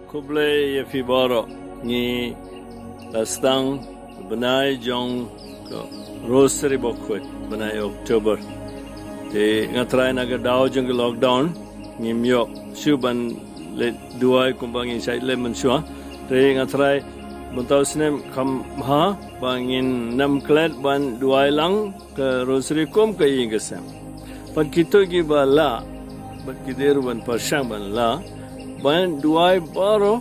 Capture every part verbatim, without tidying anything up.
Khublei ïa phi baroh. Ngi la sdang bnai jong ka Rosary Bakhuid, bnai October. Te nga trai na ka daw jong ka lockdown ngim ïoh shuh ban leit duwai kumba ngi shait leit mynshuwa. Te nga trai mynta u snem kham bha ba ngin nym klet ban duwai lang ka Rosary kum ka ïing ka sem. Bad kito kiba lah, bad ki dei ruh ban pyrshang ban lah ban duwai baroh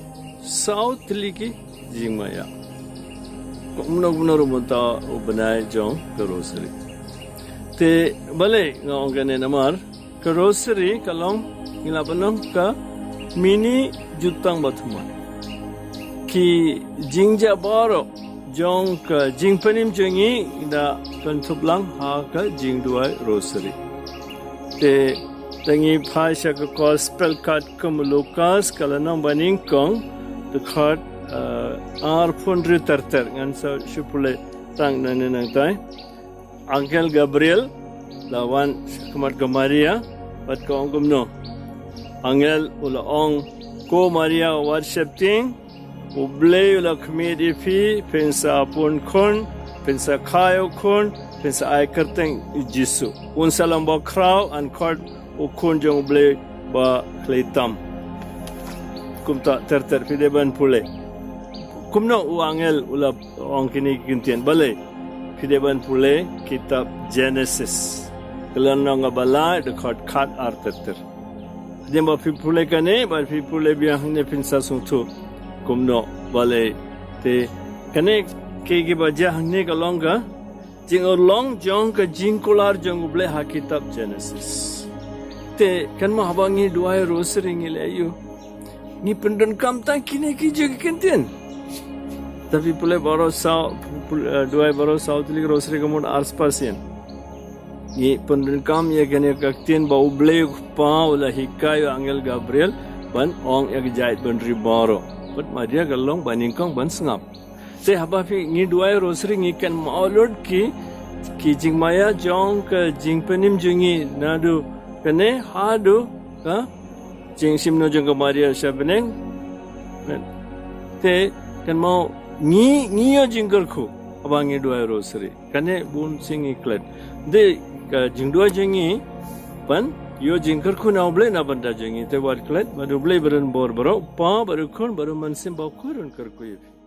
saw tylli ki jingmaïa. Kumno kumno ruh mynta u bnai jong ka Rosary. Te balei nga ong kane? Namar ka Rosary ka long, ngi lah ban ong, ka mini jutang bathymmai. Ki jingjia baroh jong ka jingpynim jong ngi da kynthup lang ha ka jingduwai Rosary. Te lada ngi phai sha ka Gospel katkum u Lukas, ka lynnong banyngkong, dkhot, eh, arphew hynriew ter ter. Ngan sa shu pule tang nangne nangtai. Angel Gabriel la wan sha khmat ka Maria bad ka ong kumno? Angel u la ong, "Ko Maria, wat sheptieng, U Blei u la khmih ïa phi, phin sa pun khun, phin sa kha ïa u khun, phin sa ai kyrteng ïa u Jisu. Un sa long bakhraw, yn khot u Khun jong U Blei bakhlei tam." Kumta ter ter, phi dei ban pule kumno u angel u la ong kine ki ktien. Balei? Phi dei ban pule kitab Genesis, ka lynnong kaba lai, dkhot khat, ar ter ter. Hadien ba phi pule kane, ba phi pule biang hangne, phin sa sngewthuh kumno, balei. Te kane, ki, kiba jia hangne ka long ka jingurlong jong ka jingkular jong U Blei ha kitab Genesis. Te kynmaw, haba ngi duwai Rosary ngi leh aïu? Ngi pyndonkam tang kine ki jong ki ktien. Te phi pule baroh saw, pul-, eh, duwai baroh saw tylli ka Rosary ka mut ar spah sien. Ngi pyndonkam ïa kane ka ktien ba U Blei U Kpa u la hikai ïa u angel Gabriel ban ong ïa ka jaitbynriew baroh. Bad Maria ka long banyngkong ban sngap. Te haba phi, ngi duwai Rosary ngi kynmaw lut ki, ki jingmaïa jong ka jingpynim jong ngi, naduh kane haduh ka jingshim noh jong ka Maria sha bneng. Te kynmaw, ngi, ngi ïoh jingkyrkhu haba ngi duwai Rosary. Kane bun sien ngi klet. Te ka jingduwai jong ngi ban ïoh jingkyrkhu na U Blei na bynta jong ngi. Te wat klet, bad U Blei ba don bor baroh, U Kpa bad U Khun bad U Mynsiem Bakhuid un kyrkhu ïa phi.